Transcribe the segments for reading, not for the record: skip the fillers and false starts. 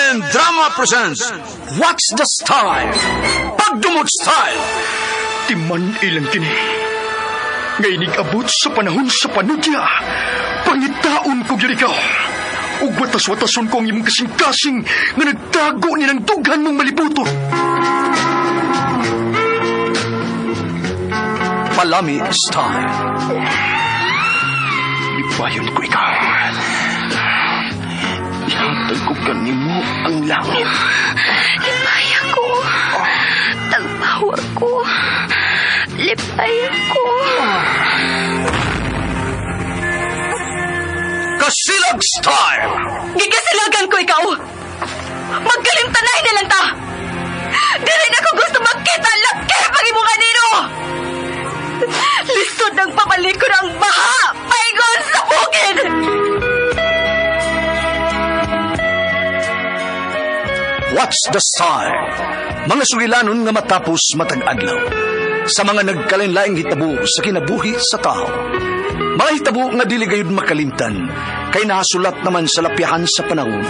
RMN Drama presents What's the Style? Pagdumot Style! Timan ilang kini. Ngay nigabot sa panahon sa panudya. Pangitaon ko gyud ikaw. Ug watas-watason ko ang imong kasing-kasing nga nagtago ni ng dughan mong malibuton. Palami Style. Lipayon ko ikaw. Ihatag ko kanimo ang langit. Lipay ako. Tagpawa ko. Lipay ako. Kasilag Style! Gigasilagan ko ikaw. Magkalimtanay na lang ta. Dili na ko gusto magkita laki pag imo kanino. Lisod ng pamalikon ang baha. Paingon sa bukid. What's the Style? Mga sugilanon nga matapos matag adlaw. Sa mga nagkalainlaing hitabo sa kinabuhi sa tao. Mga hitabo nga dili gayud makalimtan kay nahasulat naman sa lapyahan sa panahon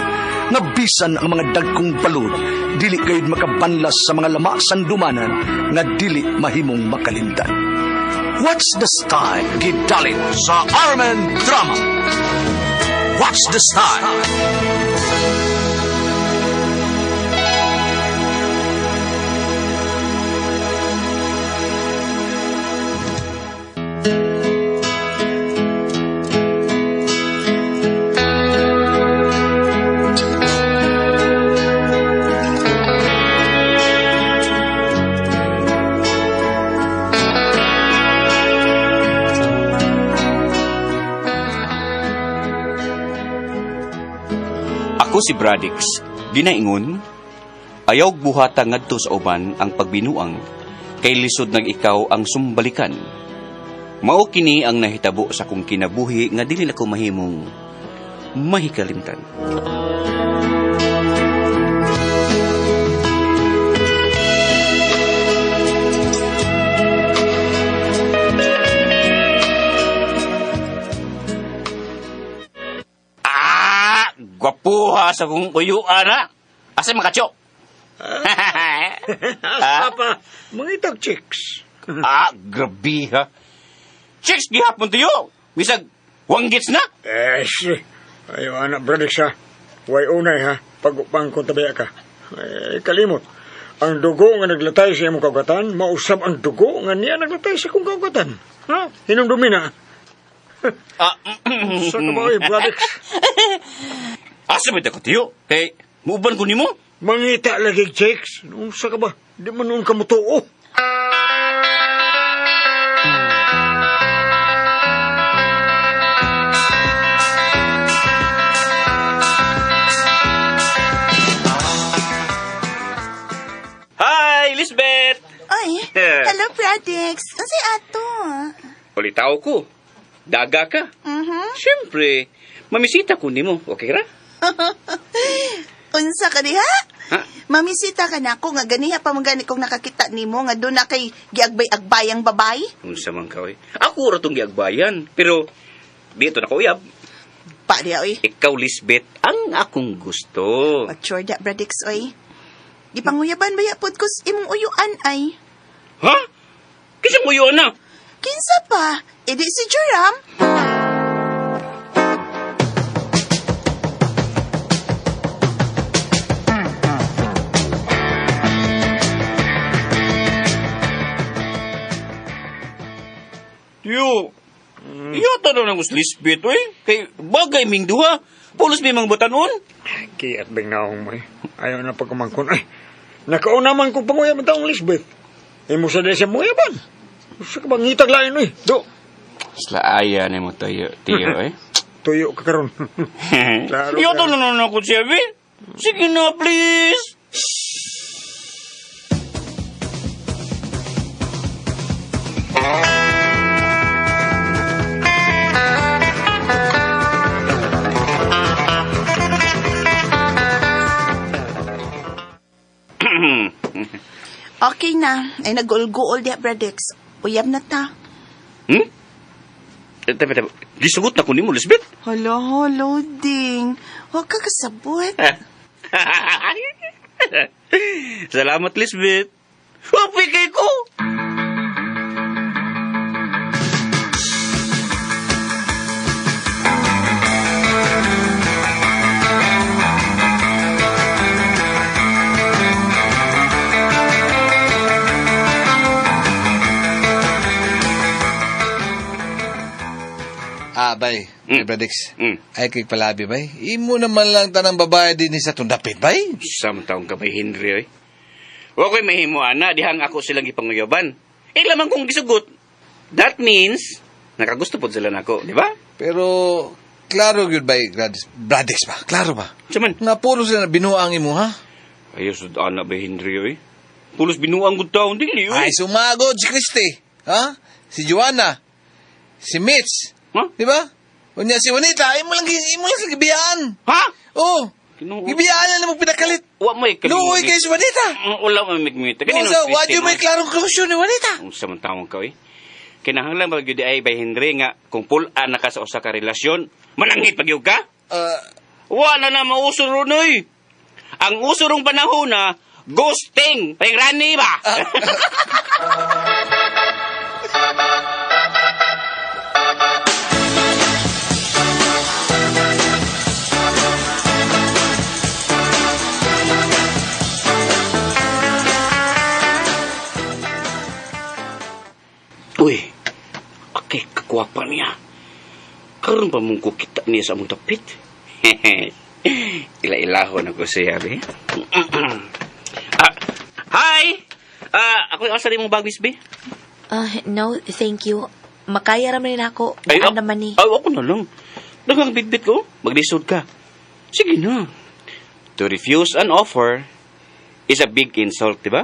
nga bisan ang mga dagkong balod dili gayud makabanlas sa mga lama sandumanan nga dili mahimong makalimtan. What's the Style? Gidalit sa Armen Drama. What's the Style? Ako si Bradix, ginaingon, ayaw buhata ngadto sa uban ang pagbinuang, kay lisod nag ikaw ang sumbalikan. Mao kini ang nahitabo sa kong kinabuhi nga dili nako mahimong mahikalimtan. Ah, gwapuha sa kong uyuan ha. Asa makatyo? Asa pa, mangitag chicks. Ah, grabe ha. Chicks, gihapon tuyo. Bisag, wanggits na. Eh, si. Ayo, anak, Bradix, ha. Way unay, ha. Pag-upang kung tabiya ka. Eh, kalimot. Ang dugo nga naglatay sa imong kagatan, mausab ang dugo nga niya naglatay sa kong kagatan. Ha? Hinumdumi na. Ah, Sa ka ba, oy, Bradix? asa ba ko tiyo? Kay, muuban ko nimo? Mangita lagi, chicks. Unsa ka ba? Di man noon ka mutuo. Hi, Lisbeth! Ay, hello, Pradix. Unsay ato? Ulitaw ko. Daga ka. Mhm. Siyempre, mamisita ko nimo. Okay ra? Unsa ka diha? Ha? Mamisita ka na ako nga ganiha pa man gani kong nakakita nimo nga doon na kay giagbay-agbay ang babay. Unsa man ka, oy. Ako ra tong giagbayan. Pero, dito na ko uyab. Pa diha oy. Ikaw, Lisbeth, ang akong gusto. Mature da, Pradix oy. Gipanguyaban ba ya pod kus imong uyuan ay? Ha? Kisang uyuan na. Kinsa pa? Idi si Joram. Tiyo, iyata na lang Lisbeth, oy. Kay bagay ming duha. Pulos may mga batanon. Kiat bang naong mo, eh. Ayaw na pagkumangkon. Ay, nakauna man kong panguyaban taong Lisbeth. Imo sa siya muyaban. Unsa ka ba ngitag lain, oy? Do, Slaaya na mo tayo, tiyo, eh. tuyo ka karon. Klaro Iyata ka. na lang ako siya, be. Sige na, please. Okay na. Ay nagulguol diha, Pradix. Uyab na ta. Hmm? Eh, Teka, teka. Gisugot na ko nimo, Lisbeth. Hala, loading. Huwag ka kasabot. Salamat, Lisbeth. Happy kay ko! Ah, bay. Bradix. Ay, kay palabi, bay. Imo naman lang tanang babae din sa tundapit, bay. Sa taong ka bay, Henry, oy. Wa ko'y mahimo, ana. Dihang ako silang gipanguyaban. Eh, lamang kong gisugot. That means, nakagusto po sila nako, di ba? Pero, klaro gyud bay, Gladys. Bradix ba? Klaro ba? Saman. Nga puro sila na binuang imo, ha? Ayos, ana bay, Henry, oy. Pulos binuang gud taon, dili, oy. Ay, sumagod si Christy. Ha? Si Joanna. Si Mitch. Ha? Di ba? Unya si Juanita, imo lang imo lang sila gibiyaan. Ha? Oh. Ginoo. Gibiyaan lang mo pinakalit. Wa mo Luoy kay si Juanita. Wala mo migmita. Kanino, sa, wa jud may klarong closure ni Juanita. Unsa man tawon ka, oy. Kinahanglan ba gyud ay bay Henry nga kung pul-an na ka sa usa ka relasyon, manangit pa gyud ka? Wala na mauso ron, oy. Ang uso rong panahon na ghosting, pay rani ba? Uy, akay kakwapa niya. Karon pa mong kukita niya sa among tapit. Ila-ilahon ako siya, be. Ah, hi! Ah, ako yung asa rin mong bag, Miss B? No, thank you. Makaya raman nila ako. Daan naman ni. Ay, ako na lang. Daghang bitbit ko. Maglisod ka. Sige na. To refuse an offer is a big insult, di ba?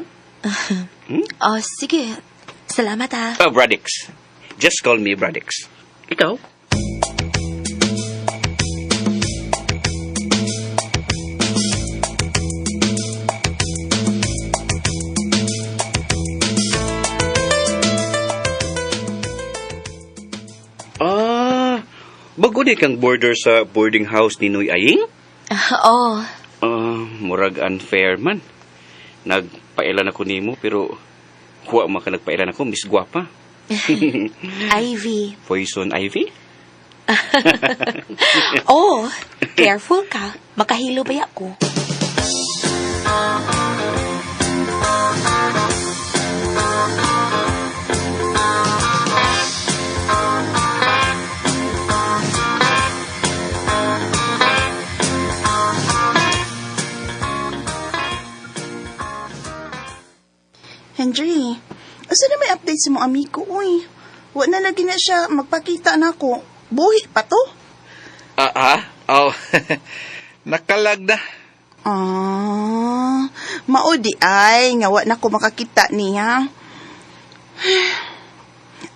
Oh, sige. Salamat ah. Oh, Bradix. Just call me Bradix. Ikaw? Ah, bago di kang border sa boarding house ni Noy Aying? Oh, Ah, murag unfair man. Nagpailan ako nimo pero huwa man ka nagpailan ako, Miss Guapa. Ivy. Poison Ivy? Oh, careful ka. Makahilo ba ako? Henry, asa na may update sa mong amigo, uy? Wa na lagi na siya magpakita na ako. Buhi pa to? Ah, ah? Oh. Nakalag na. Ah, mao di ay nga wa na ko makakita niya.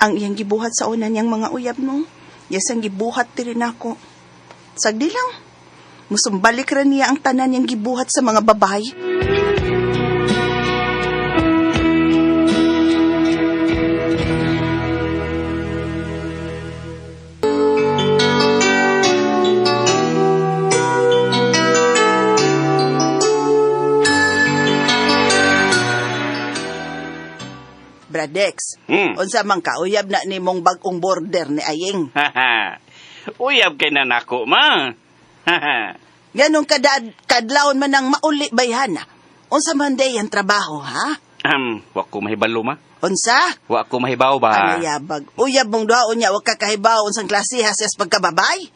Ang iyang gibuhat sa una niyang mga uyab no. Yes, ang gibuhat diri nako. Sagdi lang. Musumbalik ra niya ang tanan niyang gibuhat sa mga babae. Bradex, unsa man kauyab na nimong bag-ong border ni Aying. Uyab kay na nako, ma. Ganong kadlawon man ang mauli bayhan. Unsa man day ang trabaho, ha? Wa ko mahibalo, ma. Unsa? Wa ko mahibaw ba? Ano yabag? Uyab mong duhaon niya, wag ka kahibaw unsang klase ha siyas pagkababay.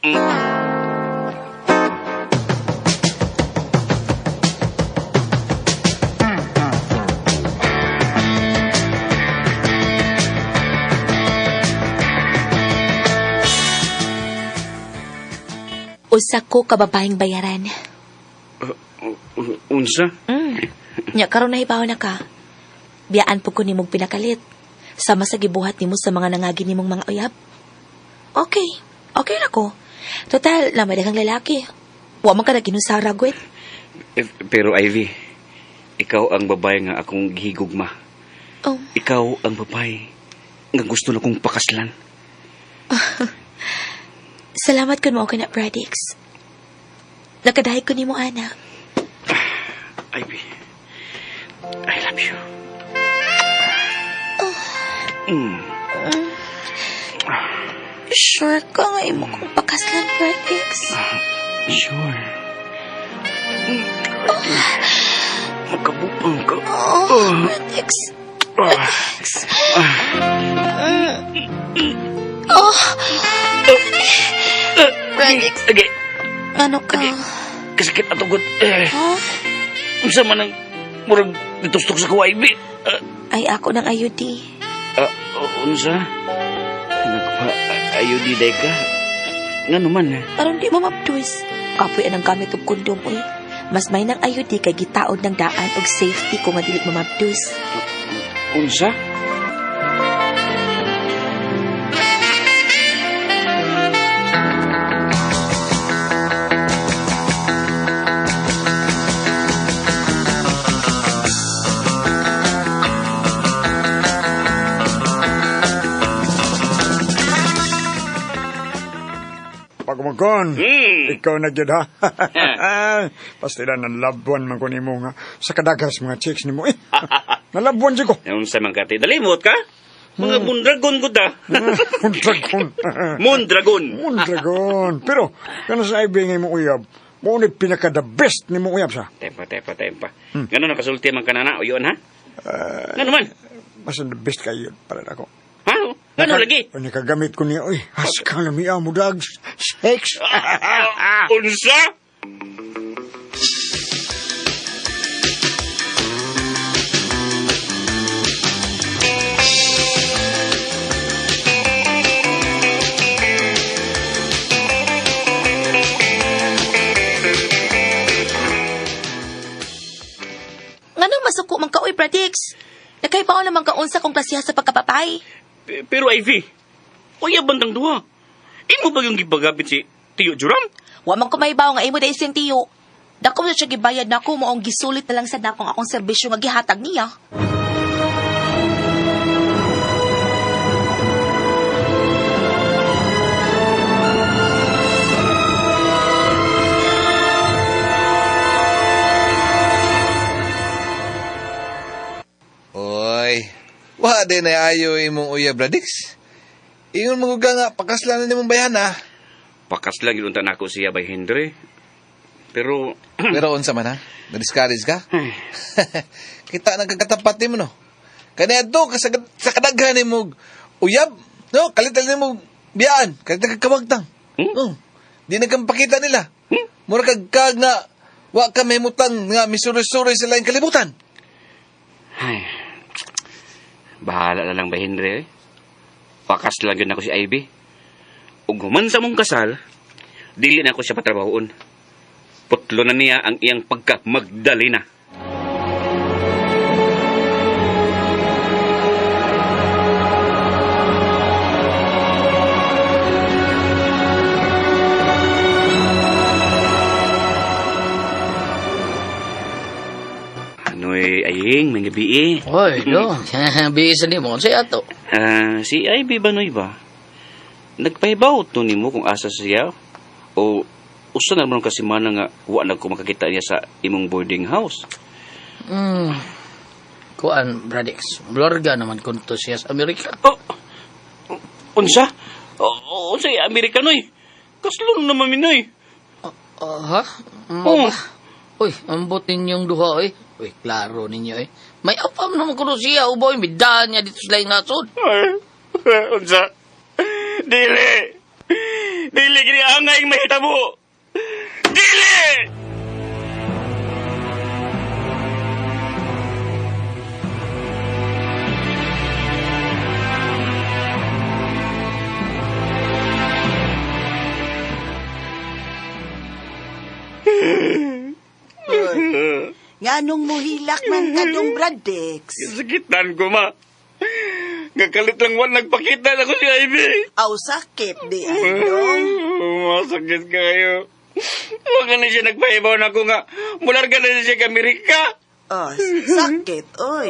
Usa ko kababaeng bayaran. Unsa? Nya karon nahibaw na ka. Biyaan po ko nimong pinakalit. Sama sa gibuhat nimo sa mga nangagi nimong mga uyab. Okay. Okay na ko. Total, lamay daghang lalaki. Wa man ka na ginusara, Gwen. Eh, pero Ivy, ikaw ang babae nga akong gihigugma. Oh, Ikaw ang babae nga gusto na kong pakaslan. salamat kun mo okay na, Bradix. Nakadahi ko nimo, ana. Ivy, love you. Mm. Sure ka nga imo kong pakaslan, Bradix. Sure. Magkabupang ka. Oh, Bradix. Bradix. Oh. Bradix, Okay, ano ka? kasakit at ugot. Eh, Ha? unsa man ang murag nitustok sa kuwa, Ivy? Ah, Ay, ako ng IUD. ah, unsa? Nagpa ayudi day ka. Nga naman eh. Aron di mo mabduis. Kapoy anang gamit og kondom, uy. Mas may ng IUD kay gitaod ng daan og safety kung nga dili mamabduis. Unsa? Pagumagkon, Hmm. ikaw na gyud ha. Pastila ng labuan man ko nimo nga sa kadagas mga chicks nimo eh. Nalabuan jud ko. Unsa man ka, te? Dalimot ka? Mga mundragon gud ah. Mundragon. Mundragon. Mundragon. Pero kana sa IB nga imong uyab, mo ni pinaka the best nimo uyab sa. Tempa, tempa, tempa. Ganun ang kasulti man kanana o yun, ha? Ngano man? Basta the best kayo para nako. Ha? Ngano lagi? Nakagamit ko niya, uy, haskang na miya mo dag sex. Unsa? Nganong masuko man ka, uy, Bradix? Nakaibaw naman ka unsa kong klasiha sa pagkapapay. Pero Ivy, uya bandang duha. Imo ba yung gipagapit si Tio Juram? Wa man ko mahibaw nga imo dahil siyang tiyo. Dako na siya gibayad nako mo ang gisulit na lang sa dakong akong serbisyo nga gihatag niya. Oy, wa din ay ayo imong uyab, Bradix. Ingon mo ka nga, pakaslanan nimong bayan ha. Pakas lang yun unta nako siya by Henry. Pero, Pero unsa man ha? Na-discourage ka? Kita nang kagkatapat nimo no. Kaniadto ka sa, sa kadaghan nimo uyab, no? Kalital nimo biyaan, kalital kag kawagtang. Hmm? No. Di na kang pakita nila. Hmm? Mura kag kag nga wa ka mahimutang nga misuri-suri sa laing kalibutan. ay, bahala na lang by Henry. Eh. Pakas lang yun ako si Ivy. Ug human sa mong kasal, dili na ako siya patrabahoon. Putlo na niya ang iyang pagka Magdalena. Anoy, aying, may gabi eh. Oy, do. Bisa ni mo. Sa ato. Ah, si Ivy ba noy ba? Nagpahibaw to nimo kung asa siya o usa na man kasi mana nga wa na ko makakita niya sa imong boarding house. Mm. Kuan, Bradix. Blorga naman kunto siya sa Amerika. Oh, unsa? Oh, unsa Amerika noy? Kaslon naman minoy. Ah, ha? Mo Oh. ba? Uy, ambot ninyong duha, oy. Uy, klaro ninyo, eh. May apam naman kuno siya, uboy. Midaan niya dito sa laing nasod. Ay, unsa? Dili. Dili gini angay mahitabo. Dili! Nganong muhilak man kadong Bradix? Sakitan ko ma. Gakalit lang wan nagpakita na ko si Ivy. Aw sakit di ay dong. Masakit kayo. Huwag ka na siya nagpahibaw na ako nga. Mularga na siya ka Amerika. Oh, sakit oy.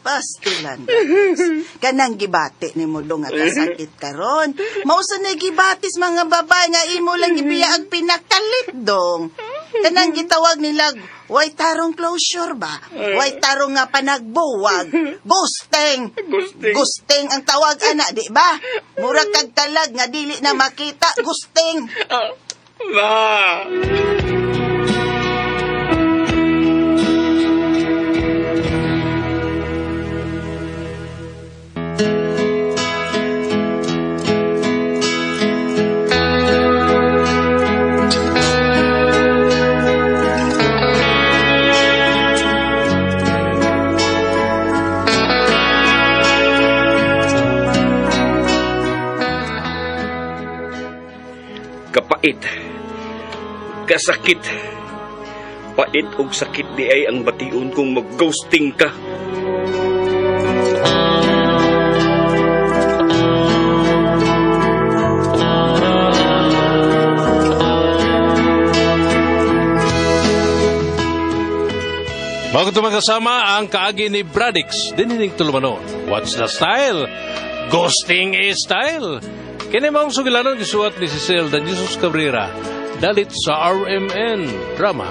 Pastilan. Bradix. Kanang gibati ni mo dong nga kasakit karon. Mao sa na gibatis mga babae nga imo lang gibiya ang pinakalit dong. Kanang gitawag nila, way tarong closure ba? Way tarong nga panagbuwag. Ghosting. Ghosting. Ghosting ang tawag ana, di ba? Mura kag kalag nga dili na makita, ghosting. Ma! Kapait. Kasakit. Pait og sakit di ay ang bation kung mag-ghosting ka. Bago ito magkasama ang kaagi ni Bradix, dinining tulumanon. What's the style? Ghosting is style. Kini maong sugilanon gisuwat ni Cecil Dan Jesus Cabrera. Dalit sa RMN Drama.